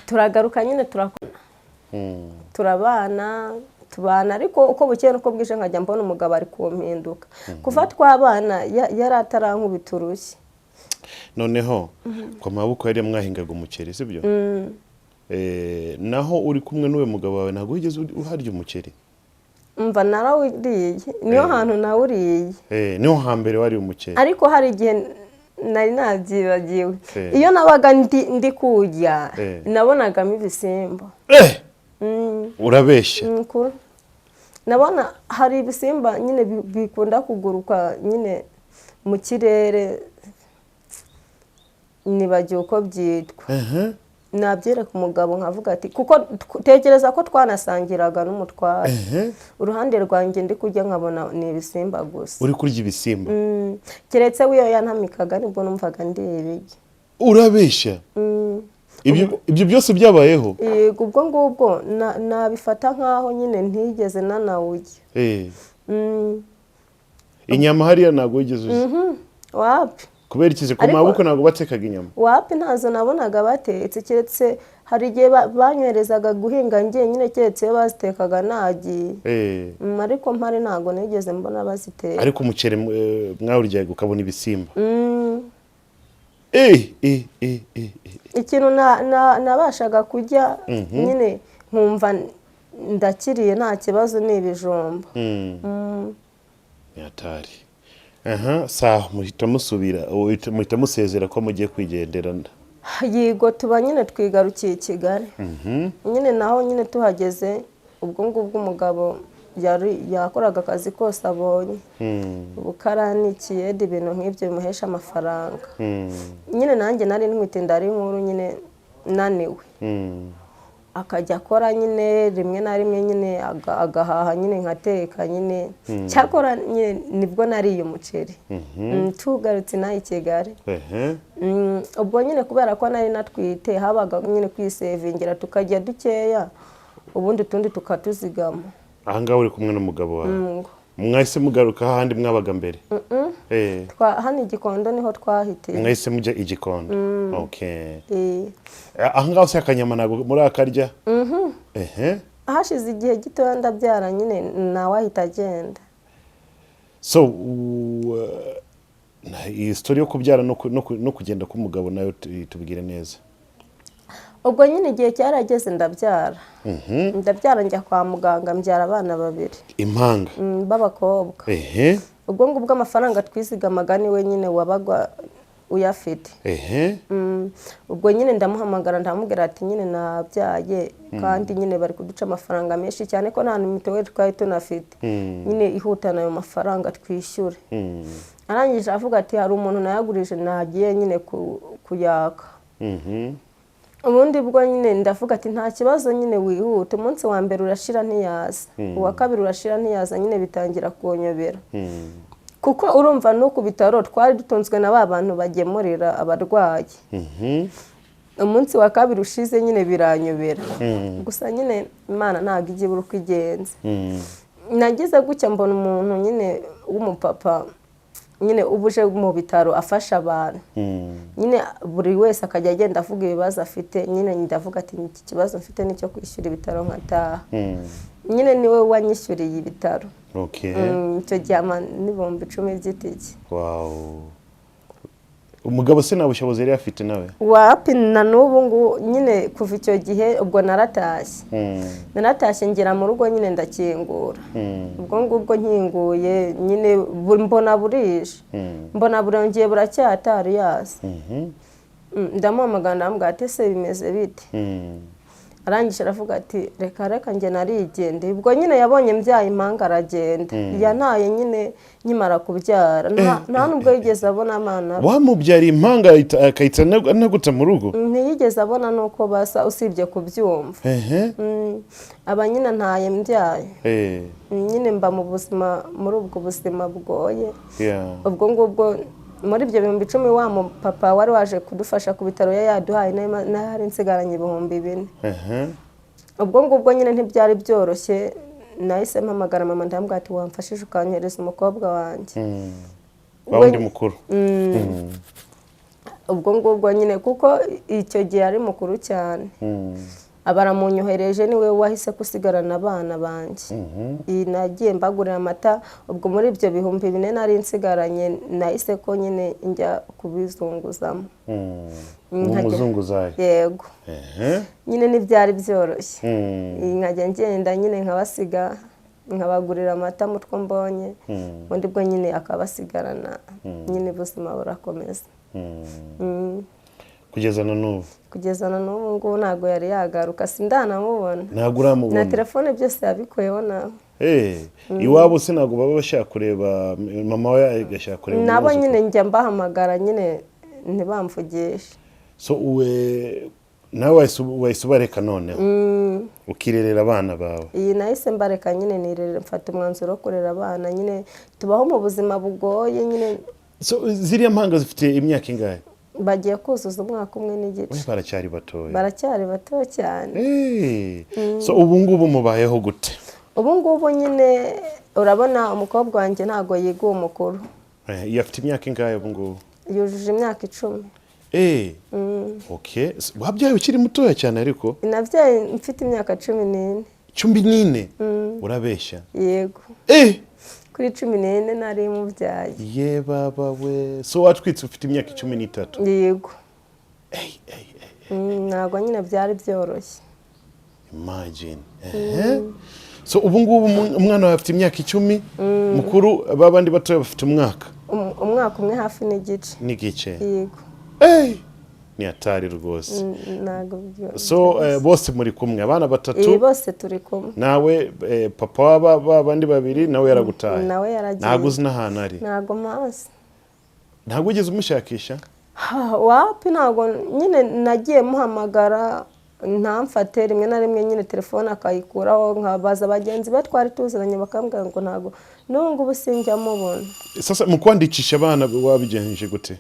Turagaruka nyine, turakora, turabana, tubana, ariko uko bukeye n'uko bwije nkajya mbona umugabo ari kumpinduka. Kuva twabana yari atarankubita urushyi. Noneho kwa mabukwe yari mwahingaga umuceri, sibyo? Naho uri kumwe n'uwo mugabo wawe, ntabwo wigeze uharya umuceri? Mva, narawuriye, niyo hantu nawuriye. Niho hambere wari umuceri? Ariko hari igihe nari nabyibagiwe. Iyo nabaga ndi kurya, nabonagamo ibisimba. Urabeshya! Ni ukuri. Nabona hari ibisimba nyine bikunda kuguruka nyine mu kirere, nibagiwe uko byitwa. Nabyereka umugabo nkavuga ati, kuko tekereza ko twanasangiraga n'umutware, uruhande rwanjye ndi kurya nkabona ni ibisimba gusa. Uri kurya ibisimba? Keretse we iyo yantamikaga, nibwo numvaga ndiye ibiryo. Urabeshya! Ibyo byose byabayeho? Yego, ubwo ngubwo nabifata nkaho nyine ntigeze nanawurya. Inyama hariya ntabwo wigeze uzi? Wapi. Kubera iki? Ku maboko ntabwo batekaga inyama? Wapi, ntazo nabonaga batetse, keretse hari igihe banyoherezaga guhinga njyenyine, keretse iyo bazitekaga nagiye. Ariko mpari ntabwo nigeze mbona baziteka. Ariko umuceri mwawuryaga ukabona ibisimba? Mm. Ikintu nabashaga kurya nyine nkumva ndakiriye nta kibazo ni ibijumba. Ni hatari. Aha sawa, muhita musubira, muhita musezera ko mugiye kwigendera? Yego, tuba nyine twigarukiye i Kigali nyine. Naho nyine tuhageze, ubwo ngubwo umugabo yari yakoraga akazi kose abonye, ubukarani, ikiyede, ibintu nk'ibyo bimuhesha amafaranga. Nyine nanjye nari ntwite, inda ari nkuru nyine, naniwe. Akajya akora nyine rimwe na rimwe nyine agahaha nyine nkateka nyine. Cyakora nyine nibwo nariye umuceri. Tugarutse inaha i Kigali. Ubwo nyine kubera ko nari natwite, habaga nyine kwisevingira, tukajya dukeya, ubundi utundi tukatuzigama. Aha ngaha uri kumwe n'umugabo wawe? Ngo. Mwahise mugaruka ahandi mwabaga mbere? Hano i Gikondo niho twahitiye. Mwahise mujya i Gikondo, okay. Eh. Aha ngaho se akanyama ntabwo muri akarya? Ehe. Hashize igihe gitoya ndabyara nyine, nawe ahita agenda. So iyi story yo kubyara no kugenda k'umugabo nayo tubwire neza. Ubwo nyine igihe cyarageze ndabyara, ndabyara njya kwa muganga, mbyara abana babiri. Impanga? B'abakobwa. Ubwo ngubwo amafaranga twizigamaga niwe nyine wabaga uyafite. Ubwo nyine ndamuhamagara, ndamubwira ati: "Nyine nabyaye, kandi nyine bari kuduca amafaranga menshi cyane, ko nta mituweli twari tunafite nyine, ihutana ayo mafaranga twishyure." Arangije avuga ati: "Hari umuntu nayagurije, nagiye nyine kuyaka." Ubundi bwo nyine ndavuga ati: "Nta kibazo nyine, wihute." Umunsi wa mbere urashira ntiyaza, uwa kabiri urashira ntiyaza, nyine bitangira kunyobera, kuko urumva no ku bitaro twari dutunzwe na ba bantu bagemurira abarwayi. Umunsi wa kabiri ushize nyine biranyobera. Gusa nyine Imana ntabwo ijya ibura uko igenza. Nagize gutya mbona umuntu nyine w'umupapa nyine uba uje mu bitaro afasha abantu. Nyine buri wese akajya agenda avuga ibibazo afite. Nyine ndavuga ati: "Iki kibazo mfite ni icyo kwishyura ibitaro nkataha." Nyine niwe wanyishyuriye ibitaro. Icyo gihe n'10,000 by'itike. Wow, umugabo se nta bushobozi yari afite nawe? Wapi, na n'ubu ngubu nyine. Kuva icyo gihe ubwo naratashye. Naratashye, ngera mu rugo nyine ndakingura. Ubwo ngubwo nkinguye nyine mbona burije, mbona burongeye buracyatari yaza. Ndamuhamagara, ndamubwira ati: "Ese bimeze bite?" Arangije aravuga ati: "Reka reka, njye narigendeye." Ubwo nyine yabonye mbyaye impanga aragenda. Yantaye nyine nkimara kubyara. Nta nubwo yigeze abona abana be. Wamubyariye impanga akahita anaguta mu rugo? Ntiyigeze abona n'uko basa usibye kubyumva. Aba nyine ntaye mbyaye. Nyine mba mu buzima, muri ubwo buzima bugoye. Ubwo ngubwo muri ibyo 10,000 wa mupapa wari waje kudufasha ku bitaro yari yaduhaye, nayo hari nsigaranye 4,000. Ubwo ngubwo nyine ntibyari byoroshye. Nahise mpamagara mama, ndamubwira ati: "Wamfashije ukanyohereza umukobwa wanjye?" Wa wundi mukuru? Ubwo ngubwo nyine kuko icyo gihe ari mukuru cyane, aba aramunyohereje, niwe wahise gusigarana abana banjye. Iyi nagiye mbagurira amata. Ubwo muri ibyo 4,000 nari nsigaranye, nahise ko nyine njya kubizunguzamo. Umuzunguzayi? Yego. Nyine ntibyari byoroshye. Iyi nkajya ngenda nyine nkabasiga, nkabagurira amata mu two mbonye, ubundi bwo nyine akabasigarana, nyine ubuzima burakomeza. Kugeza na n'ubu? Kugeza na n'ubu ngubu ntabwo yari yagaruka, sindanamubona. Ntabwo uramubona? Na telefone byose yabikuyeho nawe. Iwabo se ntabwo baba bashaka kureba mama we, agashaka kureba Nabo umwuzukuru? nyine njya mbahamagara, nyine ntibamvugishe. So uwe nawe wahise ubareka noneho ukirerera abana bawe? Iyi nahise mbareka nyine, nirerera, mfata umwanzuro wo kurera abana. Nyine tubaho mu buzima bugoye nyine. So ziriya mpanga zifite imyaka ingahe? Bagiye kuzuza umwaka umwe n'igice. We baracyari batoya. Baracyari bato cyane. So ubu ngubu mubayeho gute? Ubu ngubu nyine urabona umukobwa wanjye ntabwo yiga, uwo mukuru. Iyo afite imyaka ingahe ubu ngubu? Yujuje imyaka 10. Okay. So, wabyaye ukiri mutoya cyane ariko. Nabyaye mfite imyaka 14. 14? Urabeshya! Yego. Kuri 14 nari mubyaye. Ye baba we, so watwitse ufite imyaka 13? Yego. Ey, ey, ey. Ntabwo nyine byari byoroshye. Imagine. So ubu ngubu umwana wawe afite imyaka 10 mukuru, babandi batoya bafite umwaka? Umwaka umwe hafi n'igice. N'igice? Yego. Ni hatari rwose. Ntabwo So bose muri kumwe, abana batatu? Iyi bose turi kumwe. Nawe papa w'aba bandi babiri nawe yaragutaye? Nawe yaragiye. Ntabwo uzi n'ahantu ari? Ntabwo mpazi. Ntabwo wigeze umushakisha? Ha, wapi, ntabwo. Nyine nagiye muhamagara ntamfate, rimwe na rimwe nyine telefone akayikuraho, nkabaza bagenzi be twari tuziranye bakambwira ngo ntabwo. N'ubu ngubu sinjya mubona. Sasa mu kwandikisha abana wabigenje gute?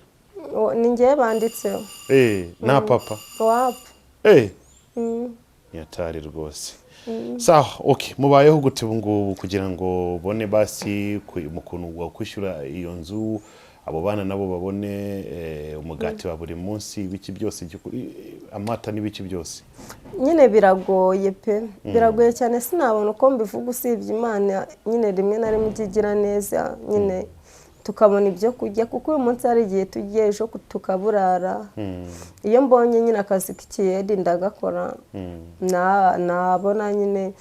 Ni njyewe banditseho. Nta papa? Wapi. Ni hatari rwose. Sawa, okay, mubayeho gute ubu ngubu kugira ngo ubone basi mu kuntu wakwishyura iyo nzu, abo bana nabo babone umugati wa buri munsi, ibiki byose, amata n'ibiki byose? Nyine biragoye pe, biragoye cyane, sinabona uko mbivuga usibye Imana nyine rimwe na rimwe ijya igira neza nyine tukabona ibyo kurya, kuko uyu munsi hari igihe tugiye, ejo tukaburara. Iyo mbonye nyine akazi k'ikiyedi ndagakora, nabona nyine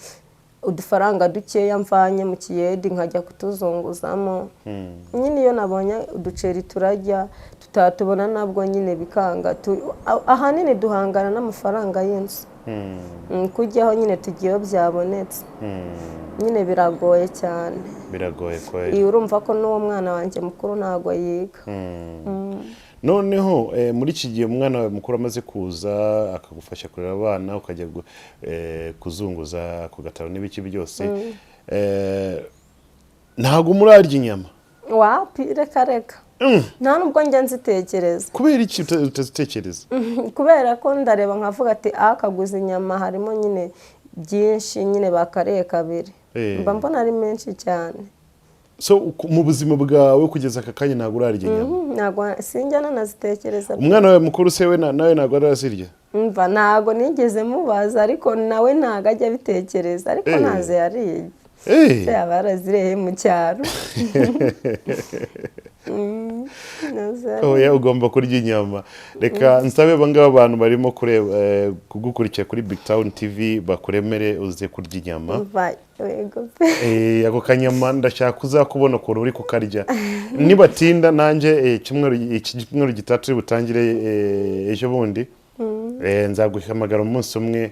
udufaranga dukeya mvanye mu kiyedi nkajya kutuzunguzamo. Nyine iyo nabonye uduceri turajya, tutatubona nabwo nyine bikanga. Ahanini duhangana n'amafaranga y'inzu. Kujyaho nyine tugiyeyo byabonetse, nyine biragoye cyane. Biragoye kweli. Iyo urumva ko n'uwo mwana wanjye mukuru ntabwo yiga. Noneho muri iki gihe umwana wawe mukuru amaze kuza akagufasha kurera abana, ukajya kuzunguza ku gataro n'ibiki byose, ntabwo murarya inyama? Wapi, reka reka, nta nubwo njya nzitekereza. Kubera iki utazitekereza? Kubera ko ndareba nkavuga ati akaguza inyama harimo nyine byinshi nyine, bakariye kabiri. Mba mbona ari menshi cyane. So mu buzima bwawe kugeza aka kanya ntabwo urarya inyama? Ntabwo, sinjya nanazitekereza. Umwana wawe mukuru se we nawe ntabwo arazirya? Mva, ntabwo nigeze mubaza, ariko nawe ntabwo ajya abitekereza, ariko ntazo yariye. Se yaba yaraziriye mu cyaro? Ntazo yariye. Oya, ugomba kurya inyama. Reka nsabe aba ngaba, abantu barimo kureba, kugukurikira kuri Big Town TV, bakuremere uze kurya inyama. Mva, yego pe. Ako kanyama ndashaka kuzakubona ukuntu uri kukarya. Nibatinda nanjye, iki cyumweru gitaha turi butangire, ejo bundi, nzaguhamagara umunsi umwe,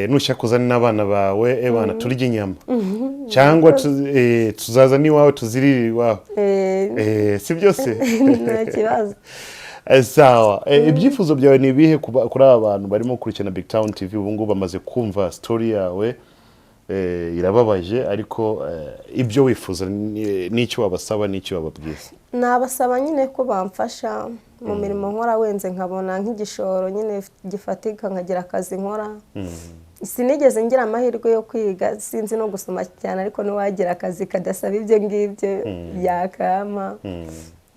nushaka uzane n'abana bawe, bana turya inyama, cyangwa tuzaza n'iwawe tuzirire iwawe. Si byose? Nta kibazo. Sawa. Ibyifuzo byawe ni ibihe kuri aba bantu barimo gukurikirana Big Town TV ubu ngubu, bamaze kumva story yawe? Irababaje, ariko ibyo wifuza n'icyo wabasaba n'icyo wababwira? Nabasaba nyine ko bamfasha mu mirimo nkora, wenze nkabona nk'igishoro nyine gifatika, nkagira akazi nkora. Sinigeze ngira amahirwe yo kwiga, sinzi no gusoma cyane, ariko n'uwagira akazi kadasaba ibyo ngibyo yakama.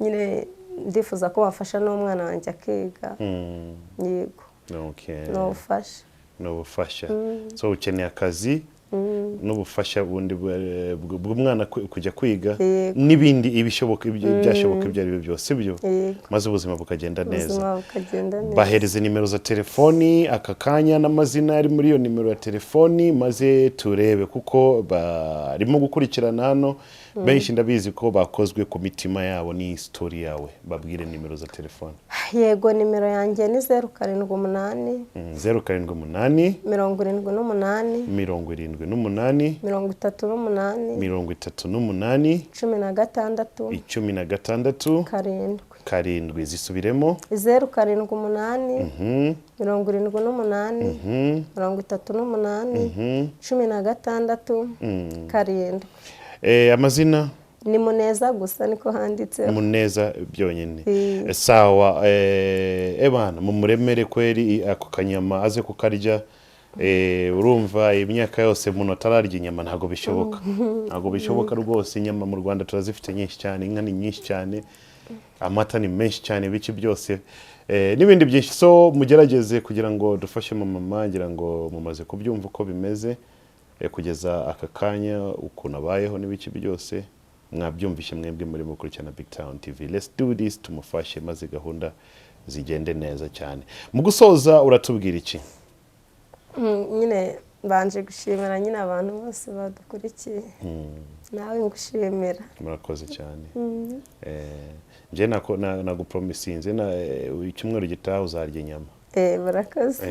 Nyine ndifuza ko bafasha n'umwana wanjye akiga. Yego. Ni ubufasha. Ni ubufasha. So ukeneye akazi n'ubufasha bundi bw'umwana kujya kwiga. Yego. N'ibindi ibishoboka, ibyashoboka ibyo ari byo byose, sibyo? Yego. Maze ubuzima bukagenda neza. Ubuzima bukagenda neza. Bahereze nimero za telefoni aka kanya n'amazina ari muri iyo nimero ya telefoni, maze turebe, kuko barimo gukurikirana hano benshi, ndabizi ko bakozwe ku mitima yabo n'iyi story yawe. Babwire nimero za telefoni. Yego, nimero yanjye ni 078. 078. 78. 78. 38. 38. 16. 16. 7. 7. Zisubiremo. 078, 78, 38, 16, 7. Amazina? Ni Muneza gusa, niko handitseho. Muneza byonyine. Sawa. Ebana mumuremere kweri ako kanyama aze kukarya. Urumva imyaka yose umuntu atararya inyama, ntabwo bishoboka, ntabwo bishoboka rwose. Inyama mu Rwanda turazifite nyinshi cyane, inka ni nyinshi cyane, amata ni menshi cyane, ibiki byose, n'ibindi byinshi. So mugerageze kugira ngo dufashe mama. Ngira ngo mumaze kubyumva uko bimeze, kugeza aka kanya ukuntu abayeho n'ibiki byose mwabyumvishe mwebwe muri gukurikirana Big Town TV. Let's do this, tumufashe maze gahunda zigende neza cyane. Mu gusoza uratubwira iki? Nyine mbanje gushimira nyine abantu bose badukurikiye, nawe ngushimira. Murakoze cyane. Njye nagupromisinze na icyumweru gitaha uzarya inyama. Murakoze.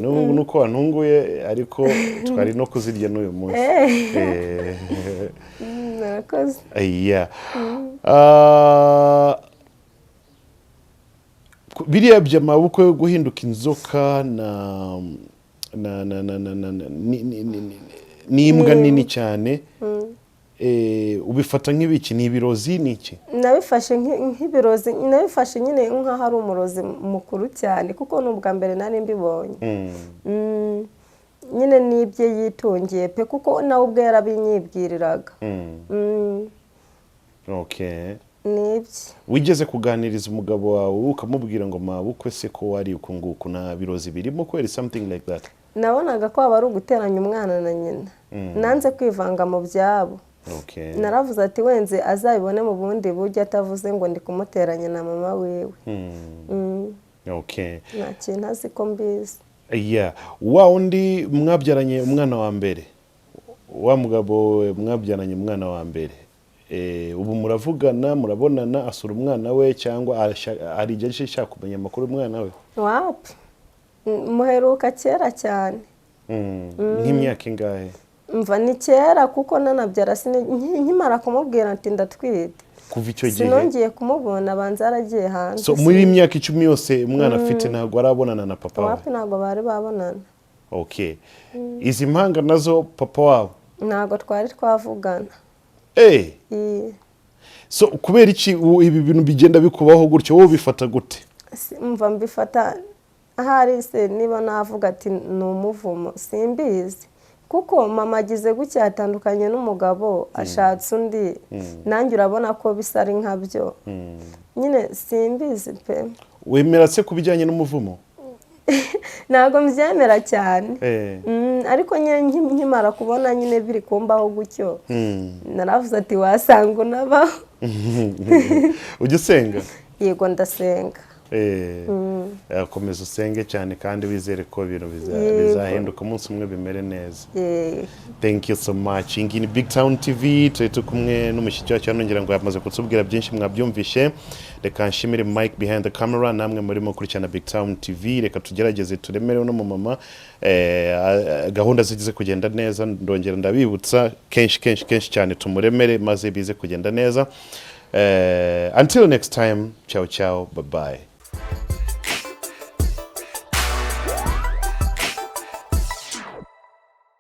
Nuko wantunguye, ariko twari no kuzirya n'uyu munsi. Murakoze. Yeah. Ah, biriya by'amaboko yo guhinduka inzoka na na na na na na na- n'imbwa nini cyane, ubifata nk'ibiki? Ni ibirozi? Ni iki? Nabifashe nk'ibirozi, nabifashe nyine nk'aho ari umurozi mukuru cyane, kuko ni ubwa mbere nari mbibonye. Nyine n'ibye yitungiye pe, kuko nawe ubwe yarabinyibwiriraga. Nibye. Wigeze kuganiriza umugabo wawe ukamubwira ngo mabukwe se ko wari uku nguku, nta birozi birimo kweri, something like that? Nabonaga ko aba ari uguteranya umwana na nyina, nanze kwivanga mu byabo. Naravuze ati wenze azabibone mu bundi buryo, atavuze ngo ndi kumuteranya na mama wiwe. Nta kintu azi ko mbizi. Yeah. Wa wundi mwabyaranye umwana wa mbere, wa mugabo mwabyaranye umwana wa mbere, ubu muravugana, murabonana, asura umwana we, cyangwa hari igihe aje ashaka kumenya amakuru y'umwana we? Wapi, muheruka kera cyane. Nk'imyaka ingahe? Mva, ni kera, kuko nanabyara nkimara kumubwira ati ndatwite. Kuva icyo gihe? Sinongeye kumubona, abanza yaragiye hanze. So muri iyi myaka 10 yose umwana afite ntabwo arabonana na papa we? Wapi, ntabwo bari babonana. Okay, izi mpanga nazo papa wabo? Ntabwo twari twavugana. So kubera iki ibi bintu bigenda bikubaho gutyo, wowe ubifata gute? Mva mbifata ahari se niba navuga ati ni umuvumo, simbizi, kuko mama agize gutya yatandukanye n'umugabo, ashatse undi, nanjye urabona ko bisa ari nkabyo nyine, simbizi pe. Wemera se ku bijyanye n'umuvumo? Ntabwo mbyemera cyane. Ariko nyine nkimara kubona nyine biri kumbaho gutyo, naravuze ati wasanga unabaho. Ujya usenga? Yego, ndasenga. Komeza usenge cyane kandi wizere ko ibintu bizahinduka umunsi umwe bimere neza. Thank you so much. Iyi ngiyi ni Big Town TV, turi turi kumwe n'umushyitsi wacu hano, ngira ngo yamaze kutubwira byinshi, mwabyumvishe. Reka nshimire Mike behind the camera, namwe murimo gukurikirana Big Town TV. Reka tugerageze turemere uno mumama, gahunda zigize kugenda neza. Ndongera ndabibutsa kenshi kenshi kenshi cyane, tumuremere maze bize kugenda neza. Until next time, ciao ciao, bye bye.